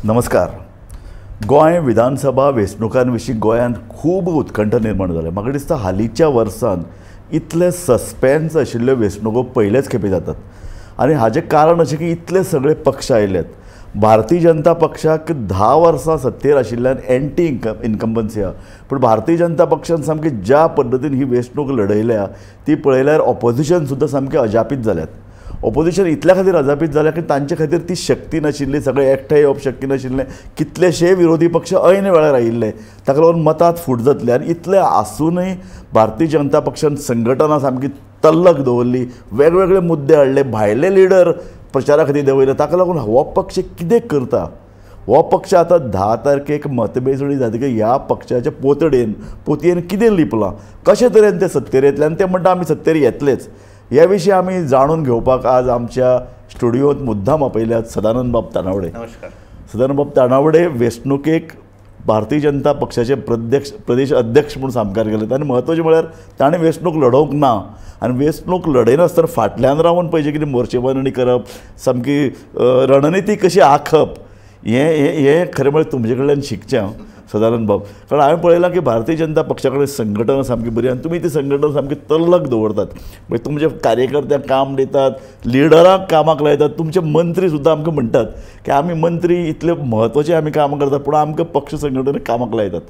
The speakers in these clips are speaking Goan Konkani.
नमस्कार. गोंय विधानसभा वेंचणुकां विशीं गोंयांत खूब उत्कंठा निर्माण जाल्या. म्हाका दिसता हालींच्या वर्सान इतले सस्पेन्स आशिल्ल्यो वेंचणुको पयलेच खेपे जातात आनी हाजें कारण अशें की इतले सगळे पक्ष आयल्यात. भारतीय जनता पक्षाक 10 वर्सां सत्तेर आशिल्ल्यान एंटी इनकम्बन्सी आहा, पूण भारतीय जनता पक्षान सामकी ज्या पद्दतीन ही वेंचणूक लढयल्या ती पळयल्यार ऑपोजिशन सुद्दां सामकें अजापीत जाल्यात. ऑपोजिशन इतल्या खातीर अजापीत जाल्या की तांचे खातीर ती शक्ती नाशिल्ली, सगळे एकठांय येवप शक्य नाशिल्लें, कितलेशे विरोधी पक्ष ऐन वेळार आयिल्ले, ताका लागून मतांत फूट जातली. आनी इतलें आसूनय भारतीय जनता पक्षान संघटना सामकी तल्लक दवरली, वेगवेगळे मुद्दे हाडले, भायले लिडर प्रचारा खातीर देंवयले. ताका लागून हो पक्ष कितें करता, हो पक्ष आतां 10 तारखेक मतमेजणी जातकीर ह्या पक्षाच्या पोतयेन कितें लिपलां, कशे तरेन ते सत्तेर येतले आनी ते म्हणटा आमी सत्तेर येतलेच, ह्या विशीं आमी जाणून घेवपाक आज आमच्या स्टुडियोंत मुद्दाम आपयल्यात सदानंद बाब तानावडे. नमस्कार. सदानंद बाब तानावडे वेंचणुकेक भारतीय जनता पक्षाचे प्रदेश अध्यक्ष म्हूण सामकार गेले आनी म्हत्वाचें म्हळ्यार ताणें वेंचणूक लडोवंक ना आनी वेंचणूक लडयनासतना फाटल्यान रावन पळय कितें मोर्चेबांदणी करप, सामकी रणनिती कशी आंखप, हें हें खरें म्हळ्यार तुमचे कडल्यान शिकचें हांव सदानंद बाब. कारण हांवें पळयलां की भारतीय जनता पक्षा कडेन संघटना सामकी बरी आनी तुमी ती संघटना सामकी तल्लक दवरतात. म्हणजे तुमचे कार्यकर्त्यांक काम दितात, लिडरांक कामाक लायतात. तुमचे मंत्री सुद्दां आमकां म्हणटात की आमी मंत्री इतले म्हत्वाचे आमी कामां करतात, पूण आमकां पक्ष संघटना कामाक लायतात.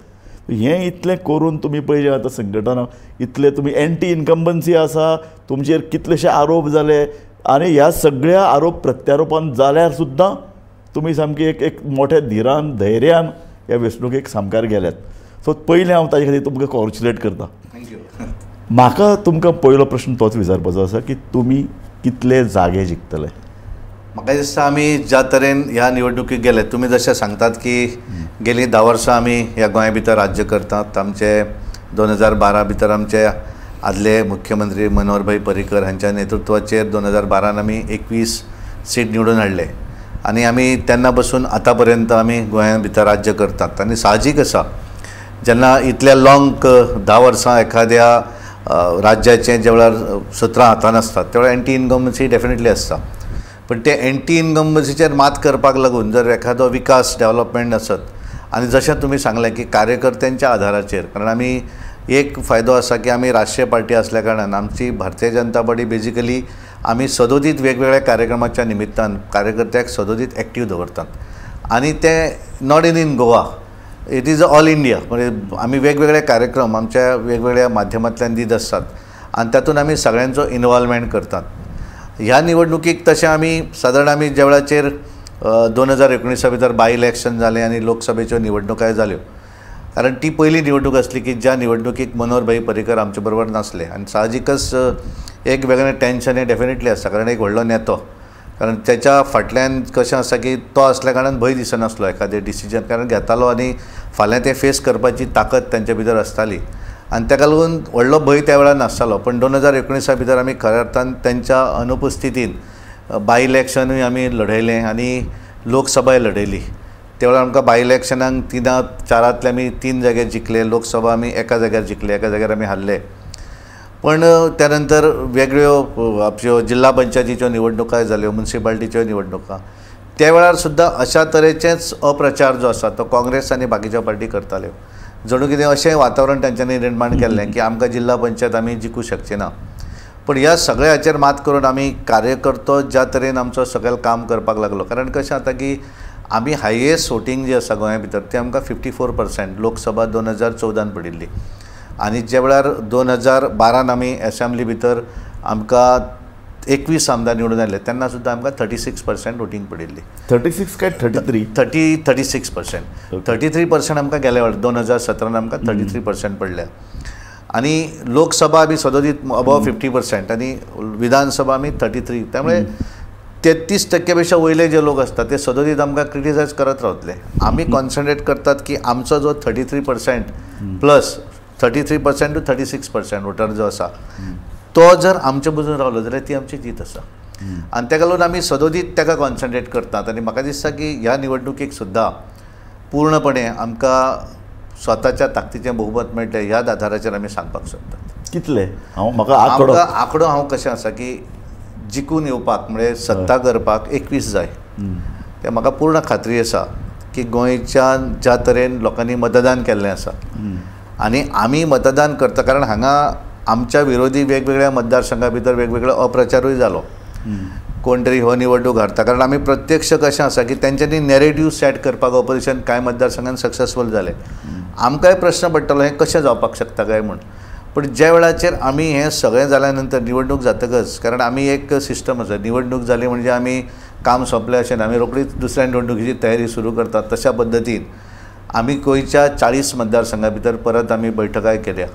हें इतलें करून तुमी पळय जें आतां संघटना इतले तुमी एंटी इनकम्बन्सी आसा, तुमचेर कितलेशे आरोप जाले आनी ह्या सगळ्या आरोप प्रत्यारोपान जाल्यार सुद्दां तुमी सामकी एक एक मोठ्या धिरान धैर्यान ह्या वेंचणुकेक सामकार गेल्यात. सो पयलें हांव ताजे खातीर तुमकां कॉंग्रेच्युलेट करता. Thank you. म्हाका तुमकां पयलो प्रश्न तोच विचारपाचो आसा की तुमी कितले जागे जिखतले? म्हाका दिसता आमी ज्या तरेन ह्या निवडणुकीक गेले, तुमी जशें सांगतात की गेलीं 10 वर्सां आमी ह्या गोंया भितर राज्य करतात. आमचे 2012 भितर आमचे आदले मुख्यमंत्री मनोहरभाई पर्रीकर हांच्या नेतृत्वाचेर 2012 आमी 21 सीट निवडून हाडले आनी आमी तेन्ना पासून आतां पर्यंत आमी गोंया भितर राज्य करतात. आनी साहजीक आसा, जेन्ना इतल्या लाँग 10 वर्सां एखाद्या राज्याचें ज्या वेळार सत्रां हातान आसतात त्या वेळार एंटी इनकम्बन्सी डेफिनेटली आसता. पण ते एंटी इनकम्बन्सीचेर मात करपाक लागून जर एखादो विकास डेवलपमेंट आसत आनी जशें तुमी सांगलें की कार्यकर्त्यांच्या आधाराचेर, कारण आमी एक फायदो आसा की आमी राष्ट्रीय पार्टी आसल्या कारणान आमची भारतीय जनता पार्टी बेजिकली आमी सदोदीत वेगवेगळ्या कार्यक्रमाच्या निमित्तान कार्यकर्त्याक सदोदीत एक्टीव दवरतात आनी ते not in Goa, it is all India. म्हणजे आमी वेगवेगळे कार्यक्रम आमच्या वेगवेगळ्या माध्यमांतल्यान दीत आसतात आनी तातूंत आमी सगळ्यांचो इनवॉल्वमेंट करतात. ह्या निवडणुकीक तशें आमी सादारण आमी ज्या वेळाचेर 2019 भितर बाय इलेक्शन जालें आनी लोकसभेच्यो निवडणुकाय जाल्यो, कारण ती पयली निवडणूक आसली की ज्या निवडणुकीक मनोहरभाई पर्रीकर आमचे बरोबर नासले आनी साहजिकच एक वेगळें टेन्शन हें डेफिनेटली आसता, कारण एक व्हडलो नेतो, कारण तेच्या फाटल्यान कशें आसा की तो आसल्या कारणान भंय दिसनासलो एखादें डिसिजन, कारण घेतालो आनी फाल्यां तें फेस करपाची ताकद तेंच्या भितर आसताली आनी ताका लागून व्हडलो भंय त्या वेळार नासतालो. पण 2019 भितर आमी खऱ्या अर्थान तेंच्या अनुपस्थितीन बाय इलेक्शनूय आमी लढयलें आनी लोकसभाय लढयली. त्या वेळार आमकां बाय इलेक्शनाक 3-4 आमी 3 जाग्यार जिखले, लोकसभा आमी एका जाग्यार जिखले, एका जाग्यार आमी हारले. पण त्या नंतर वेगळ्यो आपल्यो जिल्हा पंचायतीच्यो निवडणुकाय जाल्यो, मुन्सिपाल्टीच्यो निवडणुका, त्या वेळार सुद्दां अशा तरेचेच अप्रचार जो आसा तो काँग्रेस आनी बाकीच्यो पार्टी करताल्यो. जणू कितें अशें वातावरण तेंच्यांनी निर्माण केल्लें की आमकां जिल्हा पंचायत आमी जिखूं शकचे ना. पूण ह्या सगळ्या हाचेर मात करून आमी कार्यकर्तो ज्या तरेन आमचो सकयल काम करपाक लागलो, कारण कशें जाता की आमी हायेस्ट वोटींग जें आसा गोंया भितर तें आमकां 54% लोकसभा 2014 पडिल्ली आनी ज्या वेळार 2012 आमी एसेंब्ली भितर आमकां 21 आमदार निवडून आयले तेन्ना सुद्दां आमकां 36% वोटींग पडिल्ली. 36 काय 33? 36%. 33% आमकां गेल्या वेळार 2017 आमकां 33% पडल्या आनी लोकसभा आमी सदोदीत अबव 50% आनी विधानसभा आमी 33. त्यामुळे 33% पेक्षा वयले जे लोक आसतात ते सदोदीत आमकां क्रिटिसायज करत रावतले. आमी कॉन्सन्ट्रेट करतात की आमचो जो 33% प्लस 33% टू 36% वोटर जो आसा तो जर आमचे बजून रावलो जाल्यार ती आमची जीत आसा आनी ताका लागून आमी सदोदीत ताका कॉन्सन्ट्रेट करतात. आनी म्हाका दिसता की ह्या निवडणुकीक सुद्दां पूर्णपणे आमकां स्वताच्या ताकदीचें बहुमत मेळटलें ह्या आधाराचेर आमी सांगपाक सोदतात. कितले? हांव म्हाका आंकडो हांव कशें आसा की जिखून येवपाक म्हणजे सत्ता करपाक 21 जाय, ते म्हाका पूर्ण खात्री आसा की गोंयच्या ज्या तरेन लोकांनी मतदान केल्लें आसा आनी आमी मतदान करता, कारण हांगा आमच्या विरोधी वेगवेगळ्या मतदारसंघा भितर वेगवेगळो अप्रचारूय जालो, कोण तरी हो निवडणूक हारता, कारण आमी प्रत्यक्ष कशें आसा की तेंच्यांनी नॅरेटीव सेट करपाक ऑपोजिशन कांय मतदारसंघान सक्सेसफूल जालें. आमकांय प्रश्न पडटलो हें कशें जावपाक शकता काय म्हूण. पूण ज्या वेळाचेर आमी हें सगळें जाल्या नंतर निवडणूक जातकच, कारण आमी एक सिस्टम आसा, निवडणूक जाली म्हणजे आमी काम सोंपलें अशें ना, आमी रोखडीच दुसऱ्या निवडणुकीची तयारी सुरू करतात. तशा पद्दतीन आमी गोंयच्या 40 मतदारसंघा भितर परत आमी बैठकाय केल्या.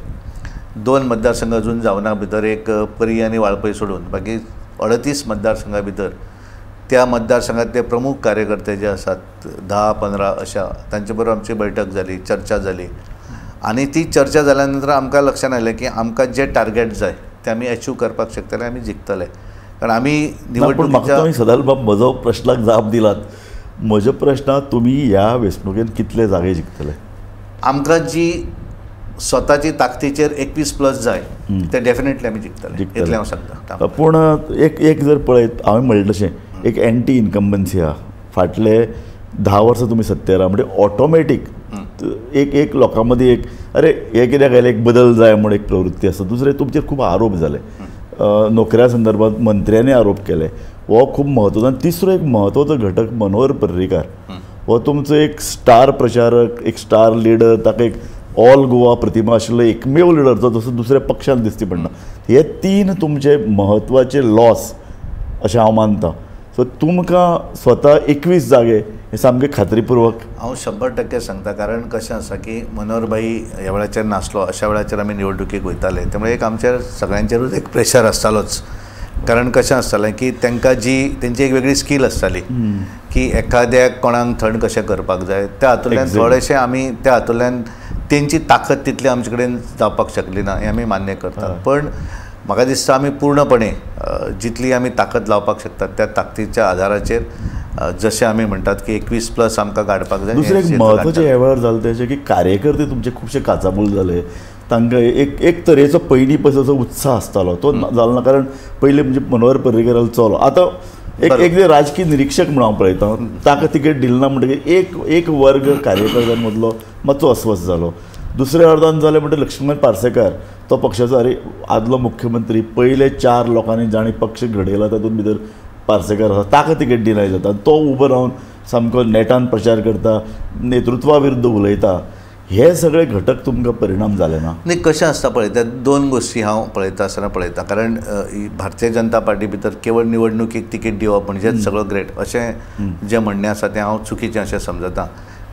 2 मतदारसंघ अजून जावना भितर, एक परी आनी वाळपय सोडून बाकी 38 मतदारसंघा भितर त्या मतदारसंघातले प्रमुख कार्यकर्ते जे आसात 10-15 अशा तांचे बरोबर आमची बैठक जाली, चर्चा जाली आनी ती चर्चा जाल्या नंतर आमकां लक्षांत आयलें की आमकां जे टार्गेट जाय ते आमी अचीव करपाक शकतले, आमी जिखतले. कारण आमी निवडणुकीच्या म्हाका तुमी सदांच म्हजो प्रश्नाक जाप दिलात. म्हज्या प्रश्नाक तुमी ह्या वेंचणुकेन कितले जागे जिखतले? आमकां जी स्वताची ताकदीचेर 21+ जाय ते डेफिनेटली आमी जिखतले, इतलें हांव सांगता. पूण एक एक जर पळयत हांवें म्हणलें तशें एक एंटी इनकम्बन्सी आहा, फाटले 10 वर्सां तुमी सत्तेर आहा म्हणजे ऑटोमॅटीक एक एक लोकां मदीं एक अरे हे कित्याक आयलें, एक बदल जाय म्हूण एक प्रवृत्ती आसा. दुसरें तुमचेर खूब आरोप जाले, नोकऱ्या संदर्भात मंत्र्यांनी आरोप केले, हो खूब म्हत्वाचो. आनी तिसरो एक म्हत्वाचो घटक मनोहर पर्रीकार, हो तुमचो एक स्टार प्रचारक, एक स्टार लिडर, ताका एक ऑल गोवा प्रतिमा आशिल्लो एकमेव लिडर जो जसो दुसऱ्या पक्षान दिसती पडना. हे 3 तुमचे म्हत्वाचे लॉस अशें हांव मानता. सो तुमकां स्वता 21 जागे हे सामकें खात्रीपूर्वक हांव 100% सांगता. कारण कशें आसा की मनोहर भाई ह्या वेळाचेर नासलो, अशा वेळाचेर आमी निवडणुकेक वयताले, त्यामुळे एक आमचेर सगळ्यांचेरूच एक प्रेशर आसतालोच. कारण कशें आसतालें की तांकां जी तेंची एक वेगळी स्कील आसताली की एखाद्याक कोणाक थंड कशें करपाक जाय, त्या हातूंतल्यान थोडेशें आमी त्या हातूंतल्यान तेंची ताकद तितली आमचे कडेन जावपाक शकली ना हें आमी मान्य करतात. पण म्हाका दिसता आमी पूर्णपणे जितली आमी ताकद लावपाक शकतात त्या ताकदीच्या आधाराचेर जशें आमी म्हणटात की 21+ आमकां काडपाक जाय. दुसरें एक म्हत्वाचें ह्या वेळार जालें तें की कार्यकर्ते तुमचे खुबशे काचाबूल जाले, तांकां एक एक तरेचो पयलीं पयसो उत्साह आसतालो तो जालो ना. कारण पयलीं म्हणजे मनोहर पर्रीकारालो चलो आतां एक एक जे राजकीय निरिक्षक म्हणून हांव पळयता ताका तिकेट दिली ना म्हणटकीर एक एक वर्ग कार्यकर्त्यां मदलो मातसो अस्वस्थ जालो. दुसऱ्या अर्दान जालें म्हणटकीर लक्ष्मीकांत पार्सेकार तो पक्षाचो अरे आदलो मुख्यमंत्री, पयले 4 लोकांनी जाणी पक्ष घडयला तातूंत भितर पार्सेकार आसा, ताका तिकेट डिनाय जाता, तो उबो रावन सामको नेटान प्रचार करता, नेतृत्वा विरुद्ध उलयता. हे सगळे घटक तुमकां परिणाम जाले ना? न्ही, कशें आसता पळय, त्या 2 गोश्टी हांव पळयता आसतना पळयता. कारण भारतीय जनता पार्टी भितर केवळ निवडणुकीक तिकेट दिवप म्हणजेच सगळो ग्रेट अशें जें म्हणणें आसा तें हांव चुकीचें अशें समजता.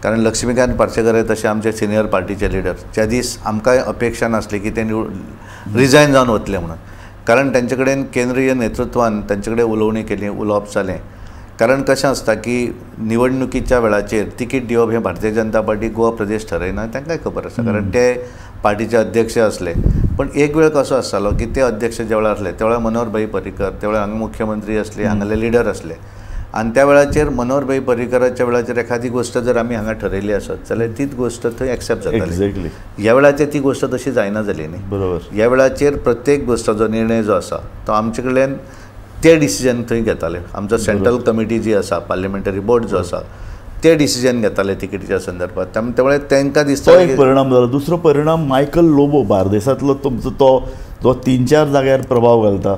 कारण लक्ष्मीकांत पार्सेकर हे तशें आमचे सिनियर पार्टीचे लिडर, ज्या दीस आमकांय अपेक्षा नासली की ते रिजायन जावन वतले म्हणून, कारण तेंचे कडेन केंद्रीय नेतृत्वान तेंचे कडेन उलोवणी केली, उलोवप जालें. कारण कशें आसता की निवडणुकीच्या वेळाचेर तिकीट दिवप हें भारतीय जनता पार्टी गोवा प्रदेश ठरयना, तांकांय खबर आसा, कारण ते पार्टीचे अध्यक्ष आसले. पण एक वेळ कसो आसतालो की ते अध्यक्ष ज्या वेळार आसले त्या वेळार मनोहर भाई पर्रीकर त्या वेळार हांगा मुख्यमंत्री आसले, हांगाले लिडर आसले आनी त्या वेळाचेर मनोहर भाई पर्रीकराच्या वेळाचेर एखादी गोश्ट जर आमी हांगा ठरयली आसत जाल्यार तीच गोश्ट थंय एक्सेप्ट जाताली. एक्झॅक्टली ह्या वेळाचेर ती गोश्ट तशी जायना जाली न्ही. बरोबर. ह्या वेळाचेर प्रत्येक गोश्टाचो निर्णय जो आसा तो आमचे कडल्यान ते डिसिजन थंय घेताले. आमचो सेंट्रल कमिटी जी आसा, पार्लिमेंटरी बोर्ड जो आसा, ते डिसिजन घेताले तिकेटीच्या संदर्भात. त्यामुळे तांकां दिसता एक परिणाम जालो. दुसरो परिणाम मायकल लोबो बार्देसांतलो तुमचो तो जो 3-4 जाग्यार प्रभाव घालता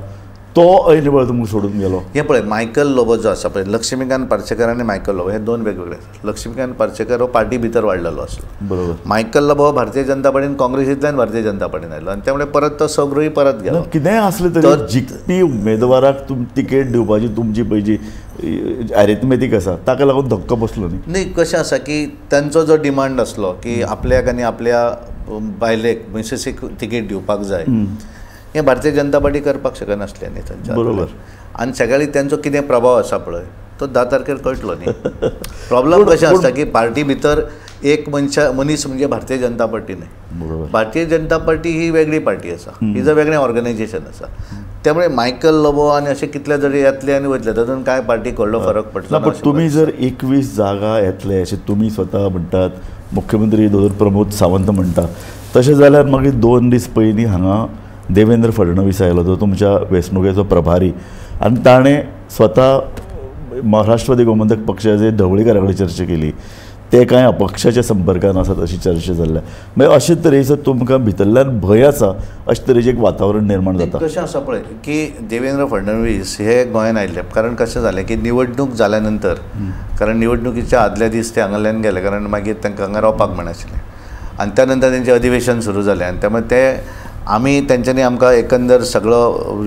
तो ऐन वेळार तुमकां सोडून गेलो. हें पळय मायकल लोबो जो आसा पळय, लक्ष्मीकांत पार्सेकर आनी मायकल लोबो हे 2 वेगवेगळे आसात. लक्ष्मीकांत पार्सेकर हो पार्टी भितर वाडलेलो आसलो. बरोबर. मायकल लोबो हो भारतीय जनता पार्टीन काँग्रेसींतल्यान भारतीय जनता पार्टीन आयलो आनी त्यामुळे परत तो सगळोय परत गेलो. कितेंय आसलें तरी जिखपी उमेदवाराक तिकेट दिवपाची तुमची पळय जी एरिथमेटीक आसा ताका लागून धक्को बसलो न्ही. न्ही, कशें आसा की तांचो जो डिमांड आसलो की आपल्याक आनी आपल्या बायलेक मिसेसीक तिकेट दिवपाक जाय, हें भारतीय जनता पार्टी करपाक शकनासलें न्ही तांच्या. बरोबर. आनी सगळ्यांनी तेंचो कितें प्रभाव आसा पळय तो 10 तारखेर कळटलो न्ही. प्रॉब्लम कशें आसता की पार्टी भितर एक मनीस म्हणजे भारतीय जनता पार्टी न्ही. भारतीय जनता पार्टी ही वेगळी पार्टी आसा, हिजो वेगळें ऑर्गनायझेशन आसा. त्यामुळे मायकल लोबो आनी अशे कितले जरी येतले आनी वयतले तातूंत कांय पार्टीक व्हडलो फरक पडलो ना. पण तुमी जर 21 जागा येतले अशें तुमी स्वता म्हणटात, मुख्यमंत्री दोतोर प्रमोद सावंत म्हणटा, तशें जाल्यार मागीर 2 दीस पयलीं हांगा देवेंद्र फडणवीस आयलो जो तुमच्या वेंचणुकेचो प्रभारी आनी ताणें स्वता महाराष्ट्रवादी गोमंतक पक्षाचे ढवळीकारा कडेन चर्चा केली. ते कांय अपक्षाच्या संपर्कान आसात अशी चर्चा जाल्ल्या. मागीर अशे तरेचो तुमकां भितरल्यान भंय आसा अशे तरेचें एक वातावरण निर्माण जाता. कशें आसा पळय की देवेंद्र फडणवीस हे गोंयान आयिल्ले, कारण कशें जालें की निवडणूक जाल्या नंतर, कारण निवडणुकीच्या आदल्या दीस ते हांगाल्यान गेले, कारण मागीर तांकां हांगा रावपाक मेळनाशिल्लें आनी त्या नंतर तेंचें अधिवेशन सुरू जालें आनी त्यामुळे ते आमी तेंच्यांनी आमकां एकंदर सगळो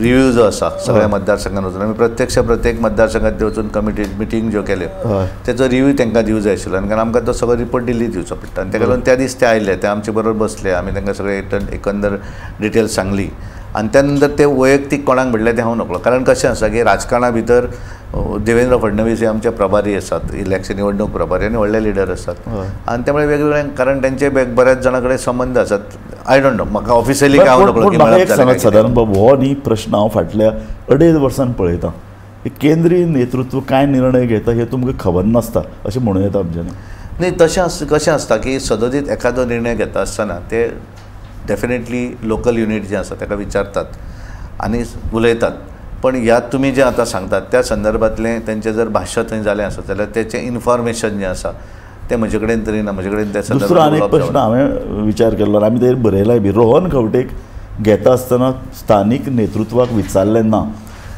रिव्यू जो आसा सगळ्या मतदारसंघान वचून आमी प्रत्यक्ष प्रत्येक मतदारसंघात वचून कमिटी मिटींग ज्यो केल्यो तेचो रिव्यू तांकां दिवंक जाय आशिल्लो आनी कारण आमकां तो सगळो रिपोर्ट दिल्ली दिवचो पडटा आनी ताका लागून त्या दीस ते आयले, ते आमचे बरोबर बसले, आमी तांकां सगळे एकंदर डिटेल्स सांगली आनी त्या नंतर ते वैयक्तीक कोणाक म्हणलें तें हांव नकळो. कारण कशें आसा की राजकारणा भितर देवेंद्र फडणवीस हे आमचे प्रभारी आसात, इलेक्शन निवडणूक प्रभारी आनी व्हडले लिडर आसात आनी त्यामुळे वेगवेगळे, कारण तेंचे बऱ्याच जाणां कडेन संबंद आसात. I don't know, म्हाका ऑफिशियली काय हांव नकळो. म्हाका एक सांगात सादारण बाब, हो न्ही प्रश्न हांव फाटल्या 2.5 वर्सान पळयतां, केंद्रीय नेतृत्व कांय निर्णय घेता हें तुमकां खबर नासता अशें म्हणूं येता आमच्यांनी? न्ही, तशें कशें आसता की सदोदीत एखादो निर्णय घेता आसतना ते डेफिनेटली लोकल युनीट जें आसा ताका विचारतात आनी उलयतात. पण ह्या तुमी जें आतां सांगतात त्या संदर्भांतलें तेंचें जर भाश्य थंय जालें आसत जाल्यार तेचें इन्फॉर्मेशन जें आसा तें म्हजे कडेन तरी ना, म्हजे कडेन त्या दुसरो आनी एक प्रश्न हांवें विचार केल्लो आनी आमी तेजेर बरयलाय बी, रोहन खंवटेक घेता आसतना स्थानीक नेतृत्वाक विचारलें ना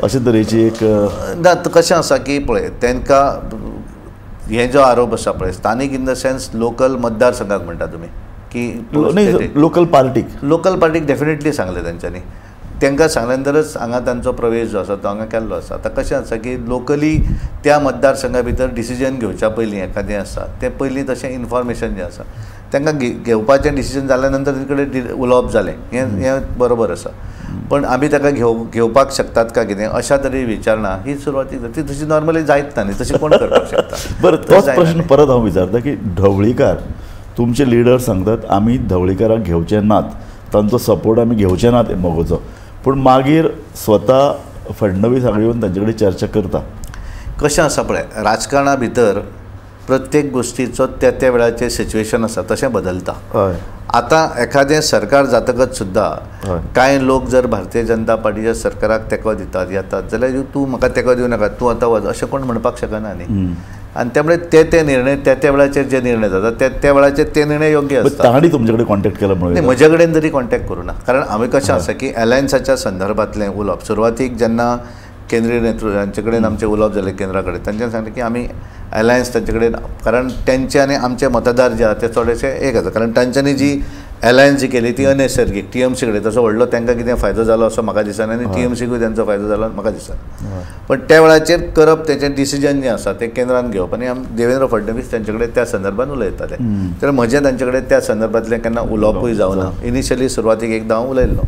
अशे तरेची एक ना. कशें आसा की पळय तांकां हे जो आरोप आसा पळय स्थानीक इन the sense local मतदारसंघाक म्हणटा तुमी की लोकल पार्टीक, लोकल पार्टीक डेफिनेटली सांगलें तेंच्यांनी, तांकां सांगल्या नंतरच हांगा तांचो प्रवेश जो आसा तो हांगा केल्लो आसा. आतां कशें आसा की लोकली त्या मतदारसंघा भितर डिसिजन घेवच्या पयलीं एखादें आसा तें पयलीं तशें इन्फॉर्मेशन जें आसा तांकां घेवपाचें डिसिजन जाल्या नंतर तेंचे कडेन उलोवप जालें, हें बरोबर आसा. पण आमी ताका घेवपाक शकतात काय कितें अशा तरी विचारणा ही सुरवातीक ती तशी नॉर्मली जायत ना न्ही, तशी कोण करपाक शकता. बरं, तोच प्रश्न परत हांव विचारता की ढवळीकार तुमचे लिडर सांगतात आमी ढवळीकाराक घेवचे नात, तांचो सपोर्ट आमी घेवचे नात मगोचो, पूण मागीर स्वता फडणवीस हांगा येवन तांचे कडेन चर्चा करता. कशें आसा पळय राजकारणा भितर प्रत्येक गोश्टीचो त्या त्या वेळाचें सिच्युएशन आसा तशें बदलता. आतां एखादें सरकार जातकच सुद्दां कांय लोक जर भारतीय जनता पार्टीच्या सरकाराक तेंको दितात येतात जाल्यार तूं म्हाका तेंको दिवं नाका, तूं आतां वच अशें कोण म्हणपाक शकना न्ही. आनी त्यामुळे ते ते निर्णय त्या त्या वेळाचेर जे निर्णय जातात त्या त्या वेळाचेर ते निर्णय योग्य आसता. तांणी तुमचे कडेन कॉन्टॅक्ट केला म्हणून? न्ही, म्हजे कडेन तरी कॉन्टॅक्ट करूं ना, कारण हांवें कशें आसा की एलायन्साच्या संदर्भांतलें उलोवप सुरवातीक जेन्ना केंद्रीय नेतृत्व हांचे कडेन आमचें उलोवप जालें केंद्रा कडेन, तांच्यान सांगलें की आमी एलायन्स तांचे कडेन, कारण तेंचे आनी आमचे मतदार जे आसा ते चडशे एक आसा, कारण तांच्यांनी जी एलायन्स जी केली ती अनैसर्गीक टीएमसी कडेन तसो व्हडलो तांकां कितें फायदो जालो असो म्हाका दिसना आनी टीएमसीकूय तांचो फायदो जालो म्हाका दिसना. पण त्या वेळाचेर करप तेचें डिसिजन जें आसा तें केंद्रान घेवप आनी देवेंद्र फडणवीस तांचे कडेन त्या संदर्भात उलयताले, तर म्हजें तांचे कडेन त्या संदर्भांतलें केन्ना उलोवपूय जावना. इनिशियली सुरवातीक एकदां हांव उलयल्लो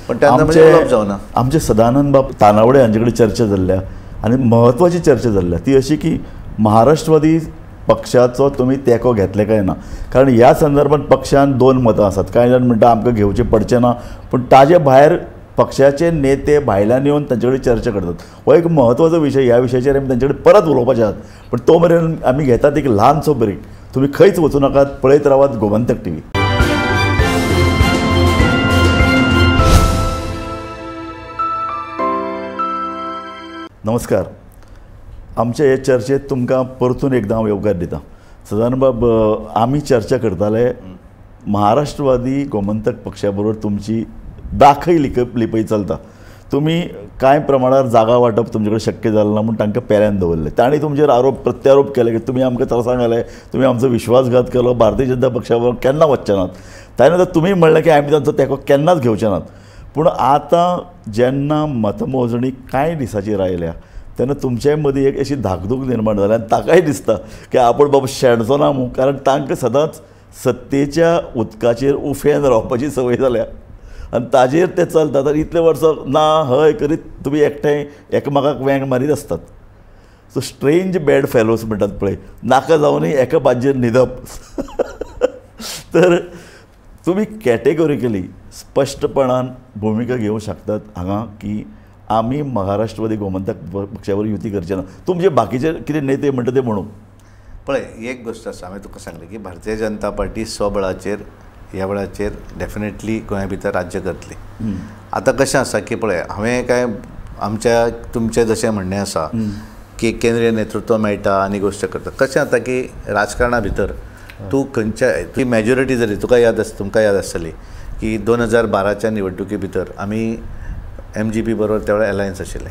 पण त्या नंतर उलोवप जावना. आमचे सदानंद बाब तानावडे हांचे कडेन चर्चा जाल्ल्या आनी म्हत्वाची चर्चा जाल्ल्या ती अशी की महाराष्ट्रवादी पक्षाचो तुमी तेंको घेतले काय ना, कारण ह्या संदर्भात पक्षान 2 मतां आसात. कांय जाण म्हणटा आमकां घेवचें पडचें ना, पूण ताजे भायर पक्षाचे नेते भायल्यान येवन तांचे कडेन चर्चा करतात. हो एक म्हत्वाचो विशय, ह्या विशयाचेर आमी तांचे कडेन परत उलोवपाचे आसात, पूण तो मेरेन आमी घेतात एक ल्हानसो ब्रेक. तुमी खंयच वचूं नाकात, पळयत रावात गोमंतक टीव्ही. नमस्कार, आमचे हे चर्चेत तुमकां परतून एकदां हांव येवकार दितां. सदानंद बाब, आमी चर्चा करताले महाराष्ट्रवादी गोमंतक पक्षा बरोबर तुमची दाखय लिपय चलता, तुमी कांय प्रमाणार जागा वांटप तुमचे कडेन शक्य जालें ना म्हूण तांकां पेऱ्यान दवरलें, तांणी तुमचेर आरोप प्रत्यारोप केले की तुमी आमकां त्रासांक घाले, तुमी आमचो विश्वासघात केलो, भारतीय जनता पक्षा बरोबर केन्ना वचचे नात. ताणे नंतर तुमी म्हणलें की आमी तांचो तेंको केन्नाच घेवचे नात. पूण आतां जेन्ना मतमोजणी कांय दिसाचेर आयल्या तेन्ना तुमच्याय मदीं एक अशी धाकधूक निर्माण जाल्या आनी ताकाय दिसता की आपूण बाबा शेणचो ना म्हूण, कारण तांकां सदांच सत्तेच्या उदकाचेर उफेन रावपाची संवय जाल्या आनी ताजेर ते चलतात आनी इतले वर्सां ना हय करीत तुमी एकठांय एकामेकाक वेंग मारीत आसतात. सो स्ट्रेंज बॅड फेलोज म्हणटात पळय, नाका जावनूय एका बाज्जेर न्हिदप. तर तुमी कॅटेगोरिकली स्पश्टपणान भुमिका घेवंक शकतात हांगा की आमी महाराष्ट्रवादी गोमंतक पक्षा बरोबर युती करचे ना. तुमचे बाकीचे कितें नेते म्हणटा ते म्हणून पळय एक गोश्ट आसा, हांवें तुका सांगलें की भारतीय जनता पार्टी स्वबळाचेर ह्या वेळाचेर डेफिनेटली गोंया भितर राज्य करतली. आतां कशें आसा की पळय हांवें काय आमच्या तुमचें जशें म्हणणें आसा की केंद्रीय नेतृत्व मेळटा आनी गोश्ट करता, कशें जाता की राजकारणा भितर तूं खंयच्या ती मॅजॉरिटी जरी तुका याद आस तुमकां याद आसतली की 2012च्या निवडणुके भितर आमी MGP बरोबर त्या वेळार एलायन्स आशिल्ले,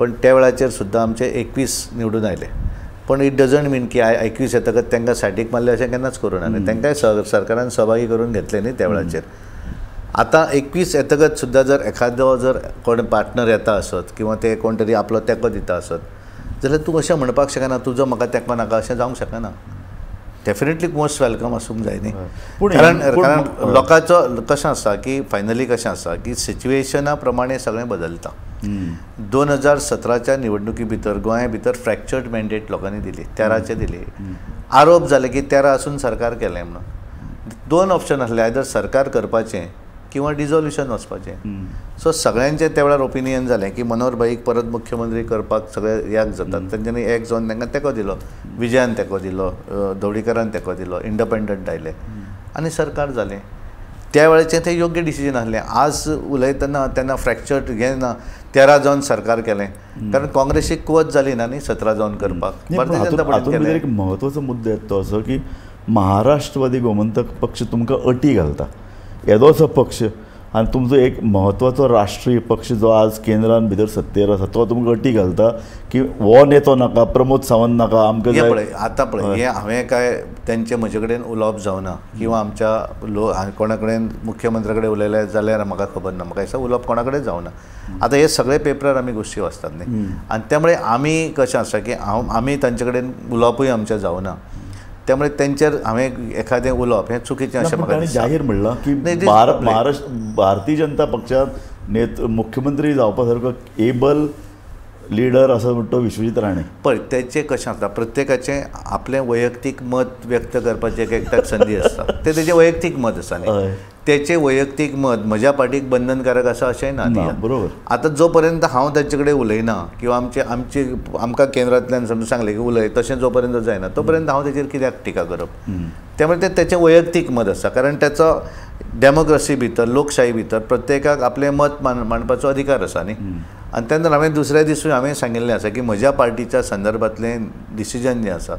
पण त्या वेळाचेर सुद्दां आमचे 21 निवडून आयले. पण it doesn't मीन की 21 येतकच तांकां सायडीक मारले अशें केन्नाच करूं ना न्ही, तांकांय सरकारान सहभागी करून घेतले न्ही त्या वेळाचेर. आतां 21 येतकच सुद्दां जर एखादो जर कोण पार्टनर येता आसत किंवा ते कोण तरी आपलो तेंको दिता आसत जाल्यार तूं अशें म्हणपाक शकना तुजो म्हाका तेंको नाका, अशें जावंक शकना. डेफिनेटली मोस्ट welcome आसूंक जाय न्ही, कारण कारण लोकांचो कशें आसता की फायनली कशें आसता की सिच्युएशना प्रमाणे सगळें बदलता. 2017च्या निवडणुकी भितर गोंया भितर फ्रॅक्चर्ड मॅन्डेट लोकांनी दिली, 13चे दिली. आरोप जाले की 13 आसून सरकार केलें म्हणून. 2 ऑप्शन आसले, आयदर सरकार करपाचें किंवा डिजोल्युशन वचपाचें. सो सगळ्यांचें त्या वेळार ओपिनियन जालें की मनोहर भाईक परत मुख्यमंत्री करपाक सगळे एक जातात, तेंच्यांनी एक जावन तांकां तेंको दिलो, विजयान तेंको दिलो, धवळीकरान तेंको दिलो, इंडिपेंडंट आयले आनी सरकार जालें. त्या वेळाचें तें योग्य डिसिजन आसलें. आज उलयतना तेन्ना फ्रॅक्चर्ड हें ना, 13 जावन सरकार केलें, कारण काँग्रेसीक कुवत जाली ना न्ही 17 जावन करपाक. भारतीय जनता पार्टी एक म्हत्वाचो मुद्दो येता तो असो की महाराष्ट्रवादी गोमंतक पक्ष तुमकां अटी घालता, येदोसो पक्ष आनी तुमचो एक म्हत्वाचो राष्ट्रीय पक्ष जो आज केंद्रान भितर सत्तेर आसा तो तुमकां अटी घालता की हो नेतो नाका, प्रमोद सावंत नाका आमकां. हें पळय आतां पळय हें हांवें काय तेंचें म्हजे कडेन उलोवप जावना किंवा आमच्या कोणा कडेन मुख्यमंत्र्या कडेन उलयलें जाल्यार म्हाका खबर ना, म्हाका दिसता उलोवप कोणा कडेन जावना. आतां हे सगळे पेपरार आमी गोश्टी वाचतात न्ही, आनी त्यामुळे आमी कशें आसा की हांव आमी तांचे कडेन उलोवपूय आमचें जावना, त्यामुळे तेंचेर हांवें एखादें उलोवप हें चुकीचें अशें म्हाका जाहीर म्हणलां की महाराष्ट्र भारतीय जनता पक्षात नेत मुख्यमंत्री जावपा सारको एबल लिडर आसा म्हणटा विश्वजीत राणे. पळय तेचें कशें आसता, प्रत्येकाचें आपलें वैयक्तीक मत व्यक्त करपाचें एक एकट्याक संदी आसता, तें तेजें वैयक्तीक मत आसा न्ही, तेचें वैयक्तीक मत म्हज्या पार्टीक बंधनकारक आसा अशेंय ना न्ही. बरोबर. आतां जो पर्यंत हांव तांचे कडेन उलयना किंवा आमचे आमचे आमकां केंद्रांतल्यान समजा सांगलें की उलय, तशें जो पर्यंत जायना तो पर्यंत हांव तेजेर कित्याक टिका करप. त्यामुळे तें तेचें वैयक्तीक मत आसा, कारण तेचो डेमोक्रसी भितर लोकशाही भितर प्रत्येकाक आपलें मत मांडपाचो अधिकार आसा न्ही. आनी तेन्ना हांवें दुसऱ्या दिसूय हांवें सांगिल्लें आसा की म्हज्या पार्टीच्या संदर्भांतलें डिसिजन जें आसा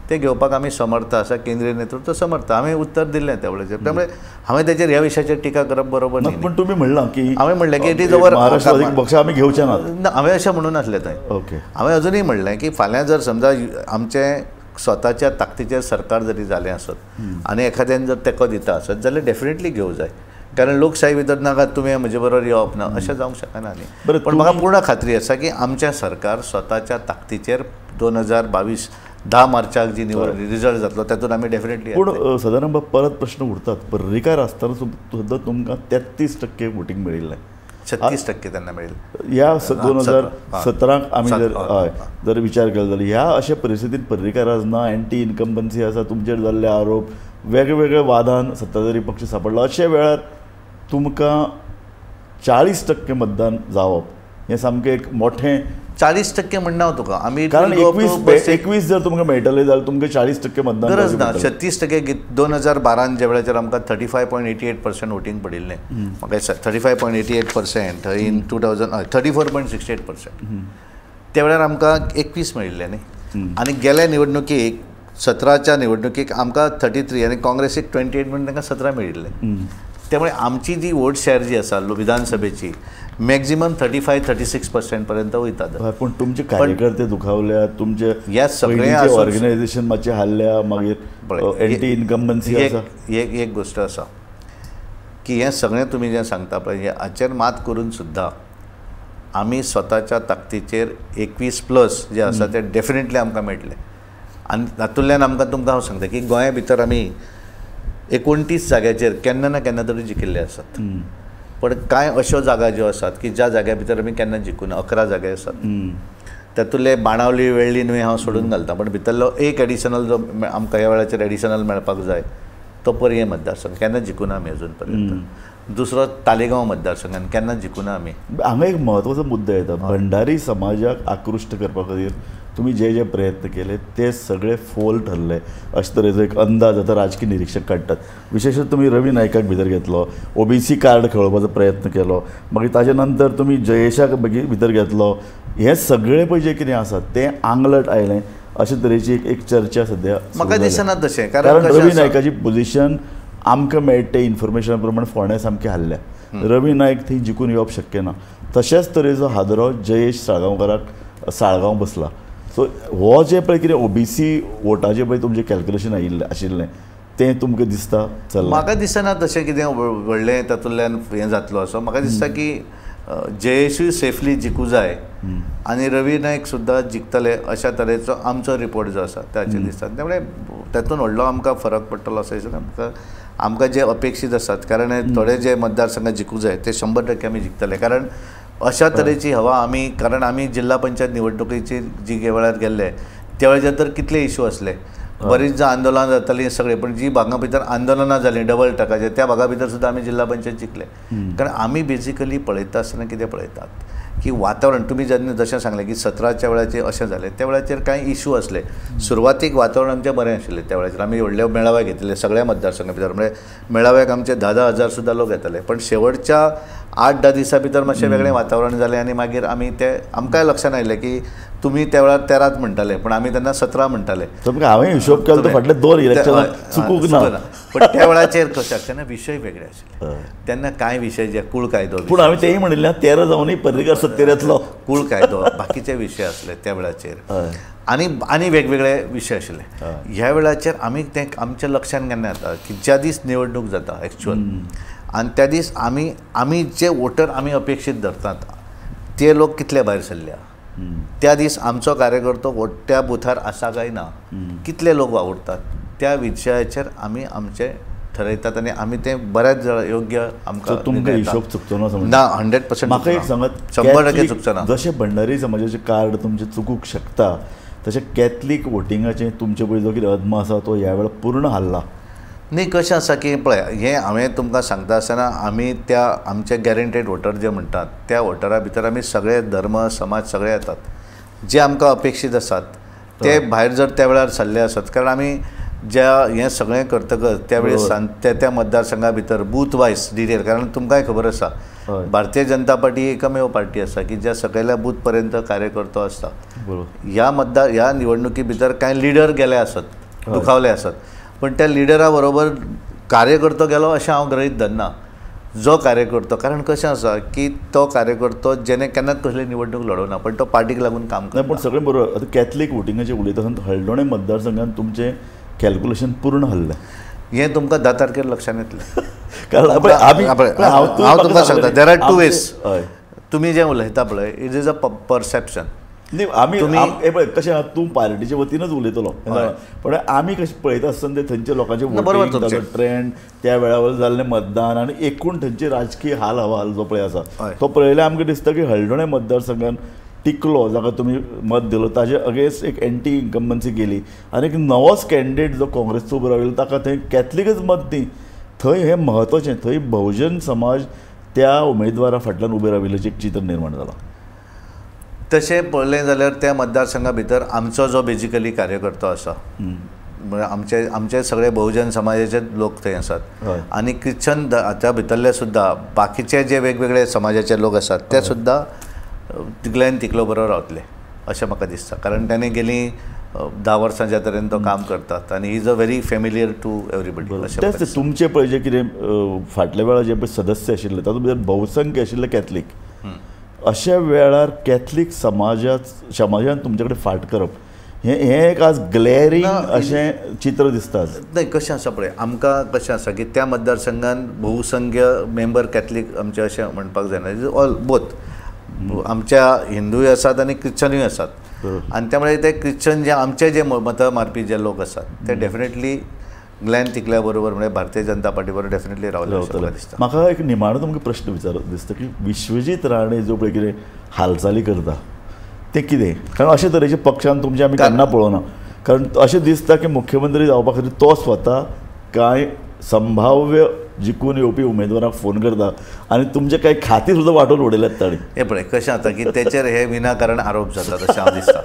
तें घेवपाक आमी समर्थ आसा, केंद्रीय नेतृत्व समर्थ, हांवें उत्तर दिल्लें त्या वेळाचेर. त्यामुळे हांवें तेचेर ह्या विशयाचेर टिका करप बरोबर न्ही. पूण तुमी म्हणलां की हांवें म्हणलें की it is our Maharashtrawadi पक्ष आमी घेवचे ना, हांवें अशें म्हणून नासलें थंय. ओके. हांवें अजुनूय म्हणलें की फाल्यां जर समजा आमचें स्वताच्या ताकदीचेर सरकार जरी जालें आसत आनी एखाद्यान जर तेंको दिता आसत जाल्यार डेफिनेटली घेवं जाय, कारण लोकशाही भितर नाका तुवें म्हजे बरोबर येवप ना अशें जावंक शकना न्ही. पण म्हाका पूर्ण खात्री आसा की आमचें सरकार स्वताच्या ताकदीचेर 2022 10 मार्चाक जी निवड रिजल्ट जातलो तातूंत आमी डेफिनेटली. पूण सदानंद बाब परत प्रश्न उरतात, पर्रीकार आसतना सुद्दां तुमकां 33% वोटींग मेळिल्लें, 36% त्यांना मेळिल्लें ह्या 2017 आमी जर जर विचार केलो जाल्यार ह्या अशा परिस्थितीन पर्रीकार आज ना, एंटी इन्कम्बन्सी आसा, तुमचेर जाल्ले आरोप, वेगवेगळे वादान सत्ताधारी पक्ष सापडला, अशा वेळार तुमकां 40% मतदान जावप हें सामकें एक मोठें. 40% म्हणना हांव तुका, आमी कारण 21 जर तुमकां मेळटलें जाल्यार तुमकां 40% मतदान गरज ना. 36% 2012 ज्या वेळाचेर आमकां 35.88% वोटींग पडिल्लें, म्हाका दिसता 35.88% इन 2000 34.68% त्या वेळार आमकां 21 मेळिल्लें न्ही. आनी गेल्या निवडणुकीक 17च्या निवडणुकीक आमकां 33 आनी काँग्रेसीक 28 म्हणून तांकां 17 मेळिल्लें. त्यामुळे आमची जी वोट शेअर जी आसा विधानसभेची मॅक्झिमम 35-36% पर्यंत वयतात. पूण तुमचे कार्यकर्ते दुखावल्या, तुमचे ह्या सगळे ऑर्गनायझेशन मातशें हाल्ल्या, मागीर एंटी इन्कम्बन्सी आसा. एक गोश्ट आसा की हें सगळें तुमी जें सांगता पळय हाचेर मात करून सुद्दां आमी स्वताच्या ताकदीचेर 21+ जे आसा ते डेफिनेटली आमकां मेळटले. आनी तातूंतल्यान आमकां तुमकां हांव सांगता की गोंया भितर आमी 29 जाग्याचेर केन्ना ना केन्ना तरी जिखिल्ले आसात, पण कांय अश्यो जागा ज्यो आसात की ज्या जाग्या भितर आमी केन्ना जिखूना, 11 जागे आसात. तातूंतले बाणावली वेळ्ळी न्हय हांव सोडून घालता, पण भितरलो एक एडिशनल जो आमकां ह्या वेळाचेर एडिशनल मेळपाक जाय तो पर्ये मतदारसंघ केन्ना जिखूना आमी अजून पर्यंत. दुसरो तालेगांव मतदारसंघान केन्ना जिखूना आमी. हांगा एक म्हत्वाचो मुद्दो येता, भंडारी समाजाक आकृश्ट करपा खातीर तुमी जे जे प्रयत्न केले ते सगळे फोल ठरले अशे तरेचो एक अंदाज आतां राजकीय निरिक्षक काडटात. विशेश तुमी रवी नायकाक भितर घेतलो, ओबीसी कार्ड खेळोवपाचो प्रयत्न केलो, मागीर ताजे नंतर तुमी जयेशाक भितर घेतलो. हें सगळें पळय जें कितें आसा तें आंगलट आयलें अशे तरेची एक चर्चा सद्या म्हाका दिसना तशें. कारण रवी नायकाची पोझिशन आमकां मेळटा ते इन्फॉर्मेशना प्रमाण फोंड्या सामकी हाल्ल्या. रवी नायक थंय जिखून येवप शक्य ना. तशेंच तरेचो हादरो जयेश साळगांवकाराक साळगांव बसला. सो हो जें पळय कितें ओबीसी वोटाचें पळय तुमचें कॅल्क्युलेशन आयिल्लें आशिल्लें तें तुमकां दिसता चल्लां? म्हाका दिसना तशें कितें व्हडलें तातूंतल्यान हें जातलो असो. म्हाका दिसता की जयेशूय सेफली जिखूं जाय आनी रवी नायक सुद्दां जिखतले अशा तरेचो आमचो रिपोर्ट जो आसा ताचेर दिसता. त्यामुळे तातूंत व्हडलो आमकां फरक पडटलो असो दिसना. आमकां जे अपेक्षीत आसात, कारण थोडे जे मतदारसंघ जिखूं जाय ते 100% आमी जिखतले. कारण अशा तरेची हवा आमी, कारण आमी जिल्हा पंचायत निवडणुकीची जी वेळार गेल्ले त्या वेळाचेर तर कितले इशू आसले, बरीच आंदोलनां जातालीं सगळें, पण जी भागां भितर आंदोलनां जालीं डबल ट्रकाचेर त्या भागा भितर सुद्दां आमी जिल्हा पंचायत जिखले. कारण आमी बेजिकली पळयता आसतना कितें पळयतात की वातावरण, तुमी जेन्ना जशें सांगलें की 17च्या वेळाचेर अशें जालें त्या वेळाचेर कांय इशू आसले. सुरवातीक वातावरण आमचें बरें आशिल्लें त्या वेळाचेर. आमी व्हडले मेळावे घेतिल्ले सगळ्या मतदारसंघा भितर, म्हणजे मेळाव्याक आमचे 10-10 हजार सुद्दां लोक येताले. पण शेवटच्या 8-10 दिसां भितर मातशें वेगळें वातावरण जालें आनी मागीर आमी ते आमकांय लक्षांत आयलें की तुमी त्या वेळार 13 म्हणटाले पण आमी तेन्ना 17 म्हणटाले. हांवें हिशोब केलो फाटले 2 इलेक्शनां चुकूंक ना. पण त्या वेळाचेर कशें तेन्ना विशय वेगळे आशिल्ले. तेन्ना कांय विशय जे कूळ कायदो, पूण हांवें तेंय म्हणिल्लें 13 जावनूय पर्रीकार सत्तेर येतलो, कूळ कायदो बाकीचे विशय आसले त्या वेळाचेर आनी आनी वेगवेगळे विशय आशिल्ले. ह्या वेळाचेर आमी तें आमच्या लक्षांत केन्ना येता की ज्या दीस निवडणूक जाता एक्चुअल आनी त्या दीस आमी आमी जे वोटर आमी अपेक्षीत धरतात ते लोक कितले भायर सरल्या, त्या दीस आमचो कार्यकर्तो त्या बुथार आसा काय ना, कितले लोक वावुरतात त्या विशयाचेर आमी आमचे ठरयतात आनी आमी ते बऱ्याच योग्य आमकां. तुमकां हिशोब चुकचो ना? ना, 100% म्हाका एक सांगात, 100% चुकचो ना. जशें भंडारी समाजाचें कार्ड तुमचें चुकूंक शकता तशें कॅथलीक वोटिंगाचें तुमचे पळय जो कितें अदमास आसा तो ह्या वेळार पूर्ण हाल्ला न्ही. कशें आसा की पळय, हें हांवें तुमकां सांगता आसतना आमी त्या आमचे गॅरंटेड वोटर जे म्हणटात त्या वोटरा भितर आमी सगळे धर्म समाज सगळे येतात. जे आमकां अपेक्षीत आसात ते भायर जर त्या वेळार सरले आसत, कारण आमी ज्या हें सगळें करतकच त्यावेळी त्या त्या मतदारसंघा भितर बूथ वायज डिटेल, कारण तुमकांय खबर आसा भारतीय जनता पार्टी एकमेव पार्टी आसा की ज्या सकयल्या बूथ पर्यंत कार्यकर्तो आसता. ह्या मतदार ह्या निवडणुकी भितर कांय लिडर गेले आसत, दुखावले आसत, पण त्या लिडरा बरोबर कार्यकर्तो गेलो अशें हांव गृहीत धरना. जो कार्यकर्तो, कारण कशें आसा की तो कार्यकर्तो जेणे केन्नाच कसली निवडणूक लडोवना पण तो पार्टीक लागून काम करता. पूण सगळें बरोबर. आतां कॅथलीक वोटिंगाचें उलयता आसतना हळदोणें मतदारसंघान तुमचें कॅल्क्युलेशन पूर्ण हल्लें हें तुमकां 10 तारखेर लक्षांत येतलें. कारण हांव तुमकां सांगता, there are 2 ways. तुमी जें उलयता पळय it is a perception. न्ही, आमी हें पळय कशें आहा, तूं पार्टीचे वतीनच उलयतलो, पण आमी कशें पळयता आसतना ते थंयचे लोकांचे वोटींग ट्रेंड, त्या वेळावर जाल्लें मतदान आनी एकूण थंयचे राजकीय हाल हवाल जो पळय आसा तो पळयल्यार आमकां दिसता की हळदोणें मतदारसंघान टिकलो जाका तुमी मत दिलो ताजे अगेन्स्ट एक एंटी इन्कम्बन्सी गेली आनी एक नवोच कॅन्डिडेट जो काँग्रेसचो उबो राविल्लो ताका थंय कॅथलिकच मत न्ही, थंय हें म्हत्वाचें, थंय बहुजन समाज त्या उमेदवारा फाटल्यान उबे राविल्ल्याचें एक चित्र निर्माण जालां. तशें पळयलें जाल्यार त्या मतदारसंघा भितर आमचो जो बेजिकली कार्यकर्तो आसा, म्हणजे आमचे आमचे सगळे बहुजन समाजाचे लोक थंय आसात आनी क्रिश्चन त्या भितरले सुद्दां बाकीचे जे वेगवेगळे समाजाचे लोक आसात ते सुद्दां ग्लॅन तिकलो बरोबर रावतले अशें म्हाका दिसता. कारण ताणें गेलीं 10 वर्सां ज्या तरेन तो काम करतात आनी he is a very familiar to everybody. अशें तेंच तुमचें पळय जें कितें फाटल्या वेळार जे पळय सदस्य आशिल्ले तातूंत भितर बहुसंख्य आशिल्ले कॅथलीक, अशा वेळार कॅथलीक समाजान तुमचे कडेन फाट करप हें एक आज ग्लॅरिंग अशें चित्र दिसता. न्हय, कशें आसा पळय, आमकां कशें आसा की त्या मतदारसंघान बहुसंख्य मेंबर कॅथलीक आमचे अशें म्हणपाक जायना, is all both, आमच्या हिंदूय आसात आनी क्रिश्चनूय आसात आनी त्यामुळे ते क्रिश्चन जे आमचे जे मतां मारपी जे लोक आसात ते डेफिनेटली ग्लॅन तिकल्या बरोबर म्हणजे भारतीय जनता पार्टी बरोबर डेफिनेटली रावले अशें दिसता. म्हाका एक निमाणो तुमकां प्रश्न विचारत दिसता की विश्वजीत राणे जो पळय कितें हालचाली करता तें कितें, कारण अशे तरेचे पक्षान तुमचे आमी केन्ना पळोवना, कारण अशें दिसता की मुख्यमंत्री जावपा खातीर तो स्वता कांय संभाव्य जिखून येवपी उमेदवाराक फोन करता आनी तुमचे कांय खातीर सुद्दां वांटून उडयल्यात ताणें. हें पळय कशें जाता की तेचेर हे विनाकारण आरोप जातात अशें हांव दिसता,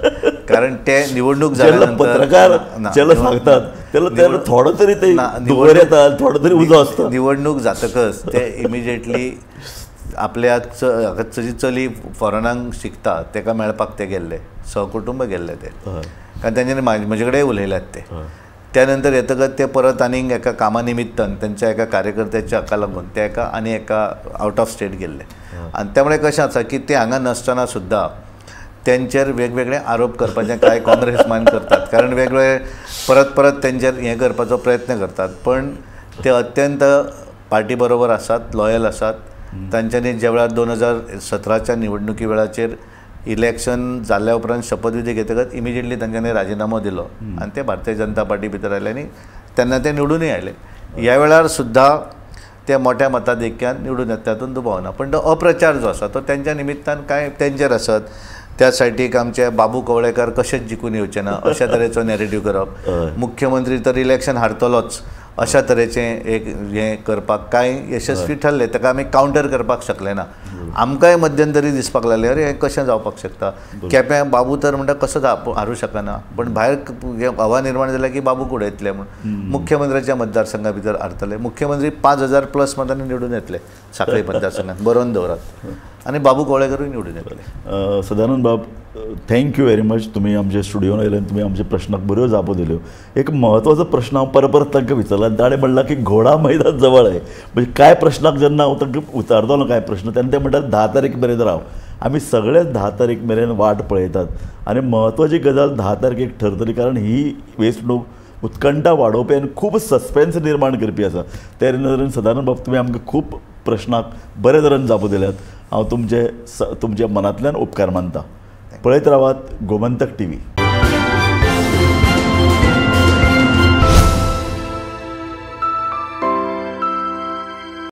कारण ते निवडणूक जाल्या पत्रकार जेन्ना सांगतात तेन्ना थोडो तरी ते दुबार येता, थोडो तरी उजो आसता. निवडणूक जातकच ते इमिजिएटली आपल्या चली फॉरेनाक शिकता ताका मेळपाक ते गेल्ले, सहकुटुंब गेल्ले ते, कारण तेंच्यांनी म्हजे कडेन उलयल्यात ते. त्या नंतर येतकच ते परत आनीक एका कामा निमित्तान तेंच्या एका कार्यकर्त्याच्या हाका लागून ते एका आनी एका आवट ऑफ स्टेट गेल्ले. आनी त्यामुळे कशें आसा की ते हांगा नासतना सुद्दां तेंचेर वेगवेगळे आरोप करपाचे कांय काँग्रेसमॅन करतात, कारण वेगवेगळे परत परत तेंचेर हें करपाचो प्रयत्न करतात. पण ते अत्यंत पार्टी बरोबर आसात, लॉयल आसात. तांच्यांनी ज्या वेळार 2017च्या निवडणुकी वेळाचेर इलेक्शन जाल्या उपरांत शपथविधी घेतकच इमिजिएटली तांच्यांनी राजिनामो दिलो आनी ते भारतीय जनता पार्टी भितर आयले आनी तेन्ना ते निवडूनय आयले. ह्या वेळार सुद्दां ते मोठ्या मताधिक्यान निवडून येता तातूंत दुबाव ना. पण तो अप्रचार जो आसा तो तेंच्या निमित्तान कांय तेंचेर आसत, त्या सायडीक आमचे बाबू कवळेकार कशेंच जिखून येवचे ना अशा तरेचो नॅरेटीव करप, मुख्यमंत्री तर इलेक्शन हारतलोच अशा तरेचें एक हें करपाक कांय यशस्वी ठरले. ताका आमी कावंटर करपाक शकले ना. आमकांय मध्यंतरी दिसपाक लागलें अरे हें कशें जावपाक शकता, केप्यां बाबू तर म्हणटा कसो हारूं शकना, पण भायर हवा निर्माण जाल्या की बाबूक उडयतले म्हूण मुख्यमंत्र्याच्या मतदारसंघा भितर हारतले. मुख्यमंत्री 5000 प्लस मतांनी निवडून येतले साखळी मतदारसंघात, बरोवन दवरात, आनी बाबू कवळेकरूय निवडून येतले. सदानंद बाब, thank you very much. तुमी आमच्या स्टुडियोन आयले आनी तुमी आमच्या प्रश्नाक बऱ्यो जापो दिल्यो. एक म्हत्वाचो प्रश्न हांव परत परत तांकां विचारला आनी ताणें म्हणलां की घोडा मैदान जवळ आहे. म्हणजे कांय प्रश्नाक जेन्ना हांव तांकां विचारतलो कांय प्रश्न तेन्ना ते म्हणटात 10 तारीख मेरेन राव. आमी सगळेच 10 तारीख मेरेन वाट पळयतात आनी म्हत्वाची गजाल 10 तारखेक ठरतली, कारण ही वेंचणूक उत्कंठा वाडोवपी आनी खूब सस्पेन्स निर्माण करपी आसा. ते नदरेन सदानंद बाब तुमी आमकां खूब प्रश्नाक बरे तरेन जापो दिल्यात. हांव तुमचे तुमच्या मनांतल्यान उपकार मानता. पळयत रावात गोमंतक टीव्ही.